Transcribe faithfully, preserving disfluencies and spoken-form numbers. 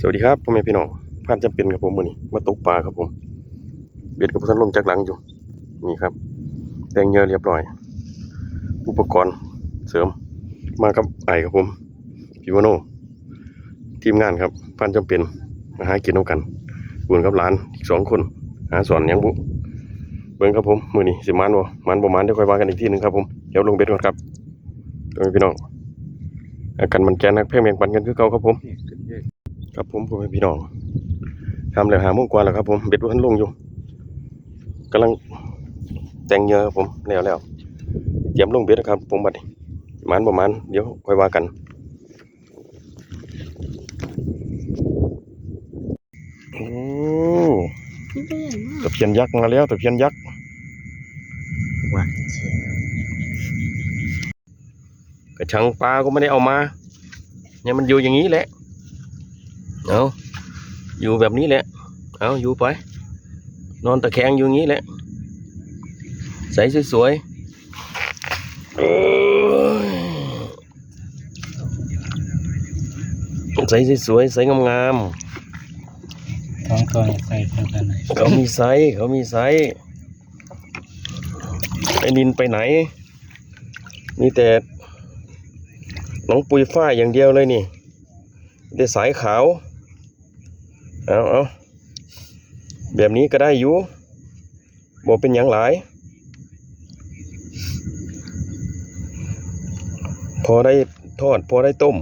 สวัสดีครับพ่อแม่พี่น้อง พรานจำเป็นครับผม มื้อนี้มาตกปลาครับผม เบ็ดก็บ่ทันลงจักหลังอยู่ นี่ครับ แต่งเหยื่อเรียบร้อย อุปกรณ์เสริม มากับอ้ายครับผม พี่วโน ทีมงานครับ พรานจำเป็น มาหากินนำกัน บุญกับหลานอีกสองคน หาสอนหยังบุ เบิ่งครับผม มื้อนี้สิหมานบ่ หมานบ่หมาน เดี๋ยวค่อยว่ากันอีกทีหนึ่งครับผม เดี๋ยวลงเบ็ดก่อนครับ พ่อแม่พี่น้อง อากันมันแกนฮักแพงแบ่งปันกันคือเก่าครับผม ครับผม พ่อแม่พี่น้อง ค่ำแล้ว ห้าโมงกว่าแล้วครับผม เบ็ดบ่ทันลงอยู่ กำลังแต่งเหยื่อครับผม แล้วแล้ว เตรียมลงเบ็ดแล้วครับผม บัดนี้ หมานบ่หมาน เดี๋ยวค่อยว่ากัน โอ้ มันตัวใหญ่มาก ตะเพียนยักษ์มาแล้ว ตะเพียนยักษ์ ว้า กระชังปลาก็ไม่ได้เอามา เนี่ยมันอยู่อย่างนี้แหละ เอา อยู่แบบนี้แหละ เอา อยู่ไป นอนตะแคงอยู่อย่างนี้แหละ ใสสวยๆ โอ้ย ใสสวยๆ ใสงาม สองตัวใส่เท่ากันเลย ๆ เขามีไซส์ เขามีไซส์ ไอ้นินไปไหน มีแต่น้องปุยฝ้ายอย่างเดียวเลยนี่ แต่สายขาว เอาเอา แบบนี้ก็ได้อยู่ บ่เป็นหยังหลาย พอได้ทอด พอได้ต้ม